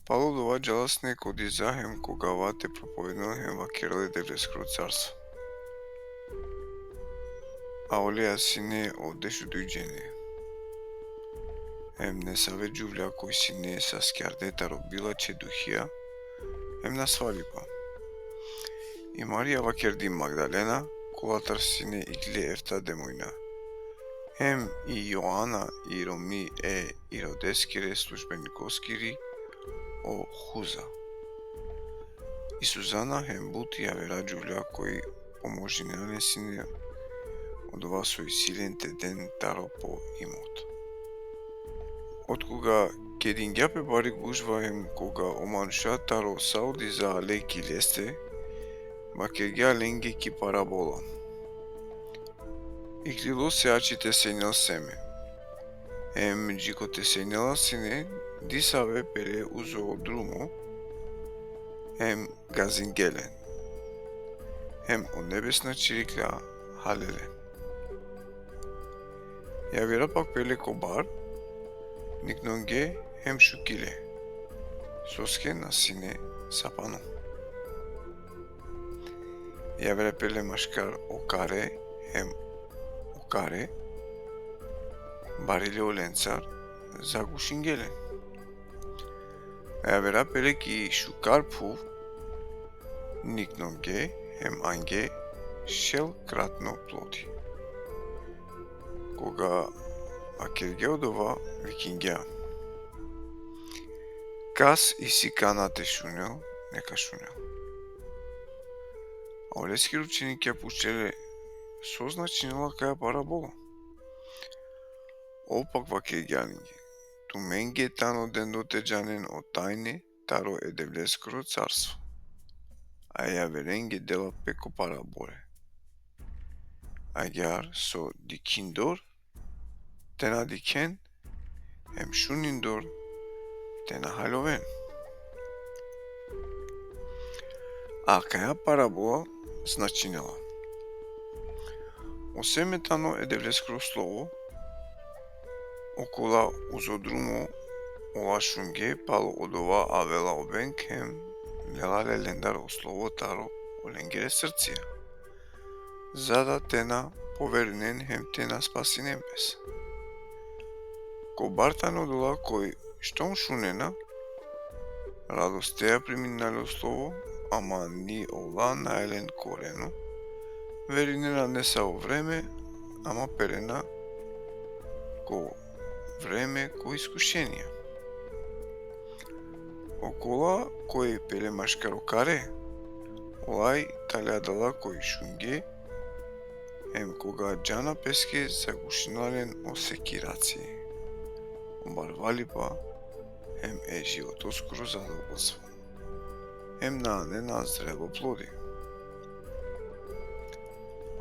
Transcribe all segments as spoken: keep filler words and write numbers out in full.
Palo dova džala sine ko diza hem ko gava te propovedinel hem vakerel e Devleskoro carstvo. A oleja sine o dešuduj džene. Hem nesave džuvlja koj sine saskjarde taro bilačhe duhija, hem nasvalipa. I Marija vakerdi Magdalena, kolatar sine ikle efta demojna. Hem i Joana, i romni e Irodeskere službenikoskiri, o Huza. I Suzana hem but javera džuvlja koj pomožinena le sine odova so isi len te den taro po imot. Otkoga kedingja pe bari gužva hem koga o manuša taro sa o diza ale ki leste, vakergja lenge ki parabola. Iklilo sejači te sejnel seme. Hem dži kote sejnela sine, disave pere uzo drumo, hem gazingje len. Hem o nebesna čiriklja halele. Javera pak pele ko bar, niknongje hem šukile, soske na sine sapano. Javera pele maškar o kare hem o kare, barile olencar, zagušingje len. Javera pele ki šukar phuv, niknongje hem angje šelkratno plodi. Koga vakergja odova, vikingja: Kas isi kana te šunel, neka šunel. A oleskere učenikja pučle le: So značinela kaja parabola? Ov pak vakergja lenge: Tumenge tano dendo te džanen o tajne taro e Devleskoro carstvo, a javerenge dela pe ko parabole. Agjaar so dikhindor te na dikhen, hem šunindor te na haljoven. A kaja parabola značinela: O seme tano e Devleskoro slovo, okola uzo drumo ola šungje, palo odova avela o beng hem lela le lendar o slovo taro olengere srcija, za da te na poverinen hem te na spasinen pes. Ko bar tane odola koj štom šunena, radostea priminena le o slovo, ama ni ola nae len koreno, verinena nesavo vreme, ama perena ko vreme ko iskušenija. Okola koj pele maškar o kare, olaj tale adala koj šungje, hem koga džana peske, zagušinela len o sekiraci, o barvalipa, hem e životoskoro zadovoljstvo, hem na anena zrelo plodi.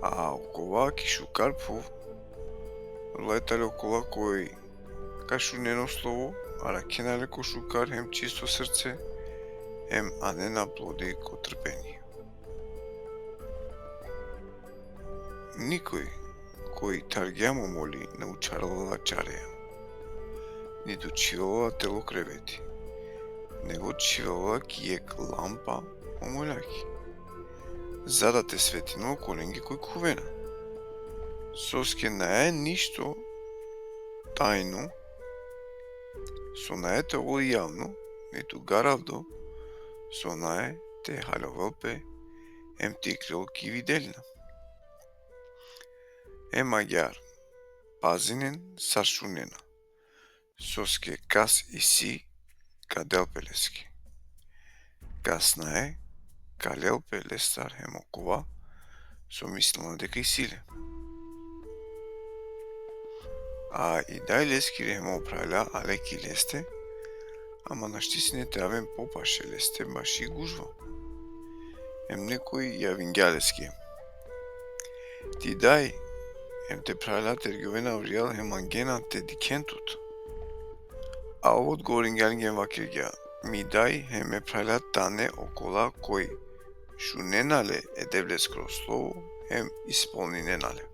A okova ki šukar phuv, olaj tale okola koj ka šunen o slovo, arakhena le ko šukar hem čisto srce, hem anena plodi ko trpenie. Nikoj koj thargja mo moli na učharela la čarea, nitu čhivela la telo kreveti, nego čhivela la ki jekh lampa mo moljaki, za da te svetinel okolenge koj khuvena. Soske nae ništo tajno so nae te ovel javno, nitu garavdo so nae te haljovel pe, hem te iklol ki videlina. Hem agjaar, pazinen sar šunena, soske kas isi, ka del pe leske. Kas nae, ka lel pe lestar hem okova so mislinela deka isi le. A i daj leskiri hem o phralja ale ki leste, ama našti sine te aven popaše leste baši gužva. Hem nekoj javingja leske: Ti daj hem te phralja tergjovena avrijal hem mangena te dikhen tut. A ov odgovoringja lenge hem vakergja: Mi daj hem me phralja tane okola koj šunena le e Devleskoro slovo hem ispolninena le.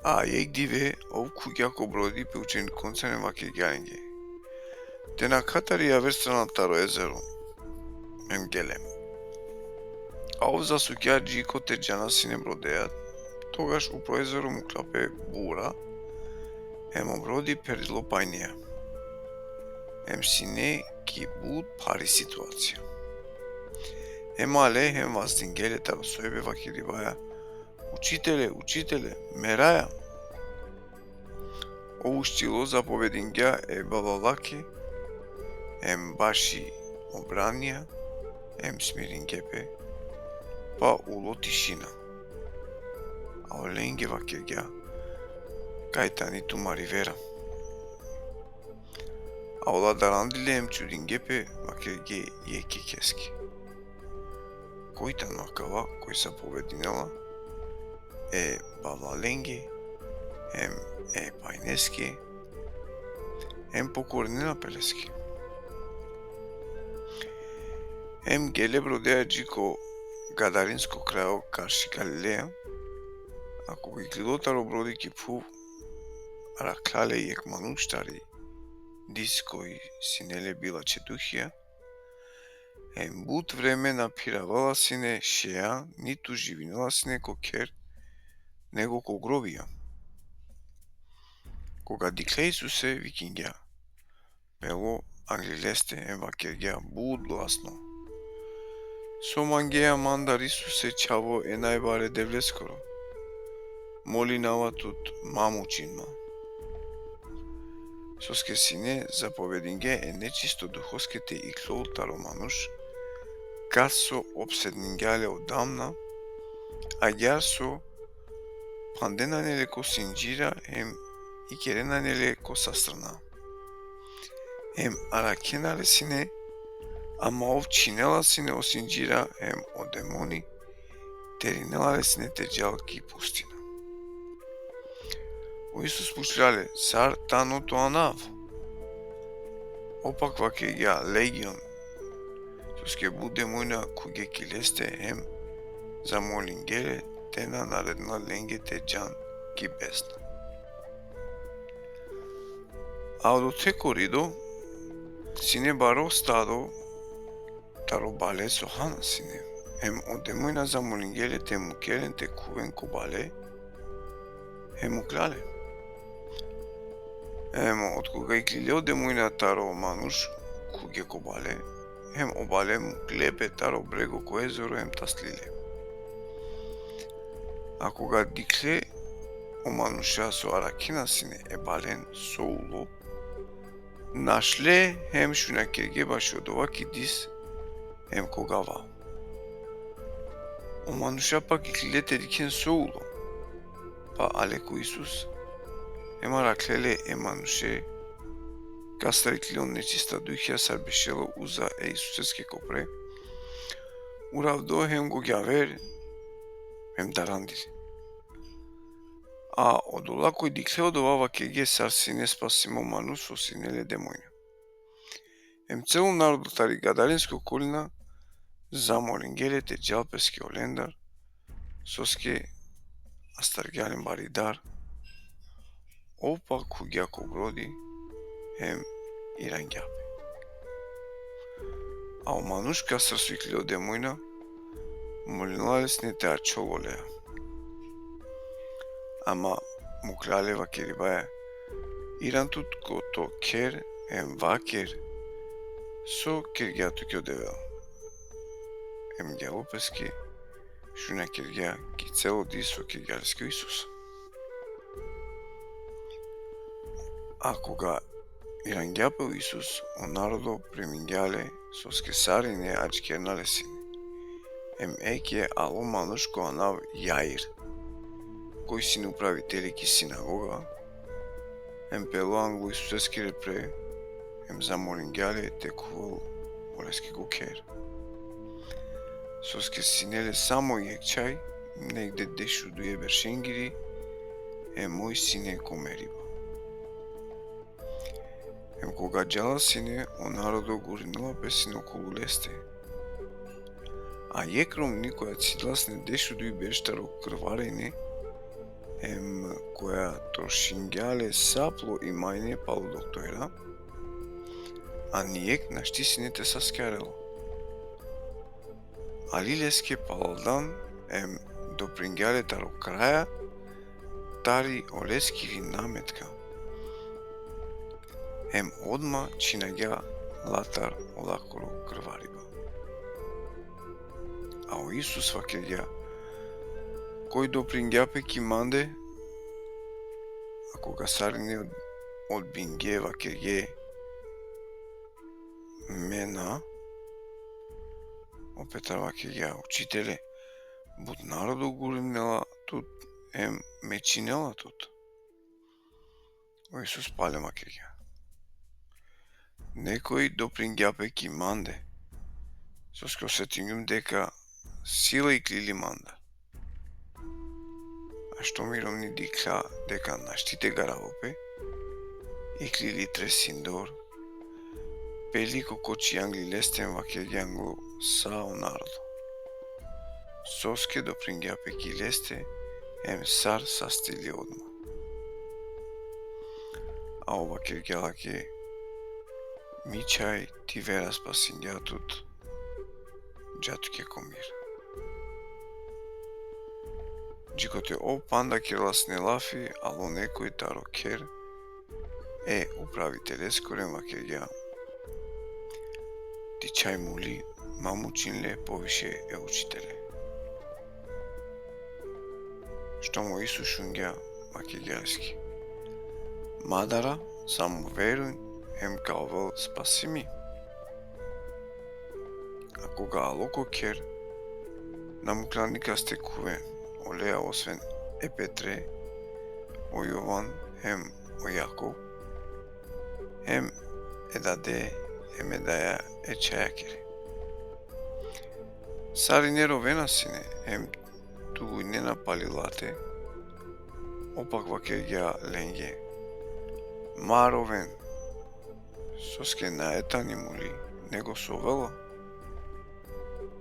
A jekh dive ov khuvgja ko brodi pe učenikoncar hem vakergja lenge: Te nakha tari javer strana taro ezero, em gele. A ov zasukja dži kote džana sine brodeja, togaš upro ezero mukla pe bura, em o brodi pherdilo pajneja. Em sine ki but phari situacija. Em ale hem vazdingje le taro sojbe vakeribaja: Učitele, učitele, meraja! Ov uštilo zapovedingja e bavlalake, em baši obranija, em smiringje pe, pa ulo tišina. A olenge vakergja: Kaj tani tumari vera? A ola darandile em čudingje pe, vakergje jekh jekheske: Koj tano akava koj zapovedinela e bavlalenge, em e pajneske, em pokorinela pe leske? Em gele brodeja dži ko Gadarinsko krajo karši Galileja, a koga iklilo taro brodi ki phuv, arakhla le jekh manuš tari dis koj sine le bilačhe duhija, em but vreme na phiravela sine šeja, nitu živinela sine ko kher, nego ko grobija. Koga dikhle Isuse, vikingja pe lo angli leste em vakergja but glasno: So mangea mandar, Isuse, čhavo e najbare Devleskoro? Molinava tut, ma mučin ma. Soske sine zapovedingja e nečisto duhoske te iklol taro manuš, kas so opsedningja le odamna, agjaar so phandena ine le ko sindžira em ikerena ine le ko sa strana. Em arakhena le sine, ama ov čhinela sine o sindžira em o demoni terinela le sine te džal ki pustina. O Isus pučhlja le: Sar tano to anav? Ov pak vakergja: Legion, soske but demojna khuvge ki leste, em zamolingje le te na naredinel lenge te džan ki bezna. A odote korido sine baro stado taro bale so hana sine. Em o demojna zamolingje le te mukel len te khuven ko bale, em mukla le. Em otkoga iklile o demojna taro manuš, khuvge ko bale, em o bale mukle pe taro brego ko ezero em taslile. A koga dikhle o manuša so arakhena sine e balen so ulo, našle hem šunakergje bašo odova ki dis hem ko gava. O manuša pak iklile te dikhen so ulo, pa ale ko Isus, hem arakhle le e manuše kastar iklilo nečista duhija sar bešelo uza e Isuseske kopre, uravdo hem gogjaver, hem darandile. A odola koj dikhle odova vakergje sar sine spasimo manuš so sine le demojna. Em celo narodo tari Gadarinsko okolina zamolingje le te džal peske olendar, soske astargja len bari dar. Ov pak khuvgja ko brodi hem irangja pe. A o manuš kastar so iklilo demojna, molinela le sine te ačhol oleja. Ama mukla le vakeribaja: Iran tut ko to kher em vaker so kergja tuke o Devel. Em gjalo peske šunakergja ki celo dis so kergja leske o Isus. A koga irangja pe o Isus, o narodo primingja le, soske sarine adžikerena le sine. Em eke alo manuš ko anav Jair, koj sine upraviteli ki sinagoga, em pelo anglo Isuseskere pre, em zamolingja le te khuvel oleske ko kher. Soske sine le samo jekh čhaj, negde dešuduje beršengiri, em oj sine ko meriba. Em koga džala sine, o narodo gurinela pe sine okolu leste. A jekh romni koja cidela sine dešuduj berš taro krvarenje, em koja trošingja le sa plo imanje palo doktorja, a nijekh našti sine te saskjarel la. Ali leske palaldan em dopringja le taro kraja, tari oleskiri nametka. Em odma čhinagja latar olakoro krvariba. A o Isus vakergja: Koj dopringja pe ki mande? A koga sarine odbingje, vakergje: Me na. O Petar vakergja: Učitele, but narodo gurinela tut em mečinela tut. O Isus pale vakergja: Nekoj dopringja pe ki mande, soske osetingjum deka sila iklili mandar. A štom i romni dikhlja deka našti te garavel pe, iklili tresindor, peli ko koči angli leste em vakergja anglo sa o narodo: Soske dopringja pe ki leste, em sar sastili odma. A ov vakergja lake: Mi čhaj, ti vera spasingja tut, dža tuke ko mir. Džikote ov panda kerela sine lafi, alo nekoj taro kher e upraviteleskoro em vakergja: Ti čhaj muli, ma mučin le poviše e učitele. Štom o Isus šungja, vakergja leske: Ma dara, samo verujn, em ka ovel spasimi. A koga alo ko kher, na mukhlja nikas te khuven oleja osven e Petre, o Jovan, em o Jakov, em e dade, em e daja e čhajakere. Sarine rovena sine, em tugujnena pali late. Ov pak vakergja lenge: Ma roven, soske nae tani muli, nego sovela.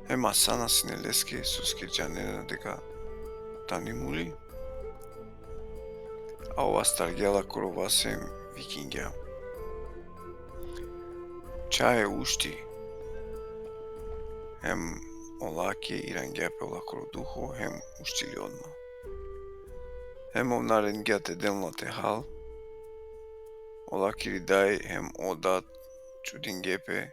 Em asana sine leske, soske džanena deka tani muli. A ov astargja lakoro vas em vikingja: Čhaje, ušti! Em olake irangja pe olakoro duho, em uštili odma. Em ov naredingja te den late hal. Olakiri daj em o dad čudingje pe,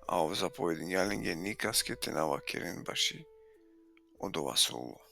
a ov zapovedingja lenge nikaske te na vakeren baši odova so ulo.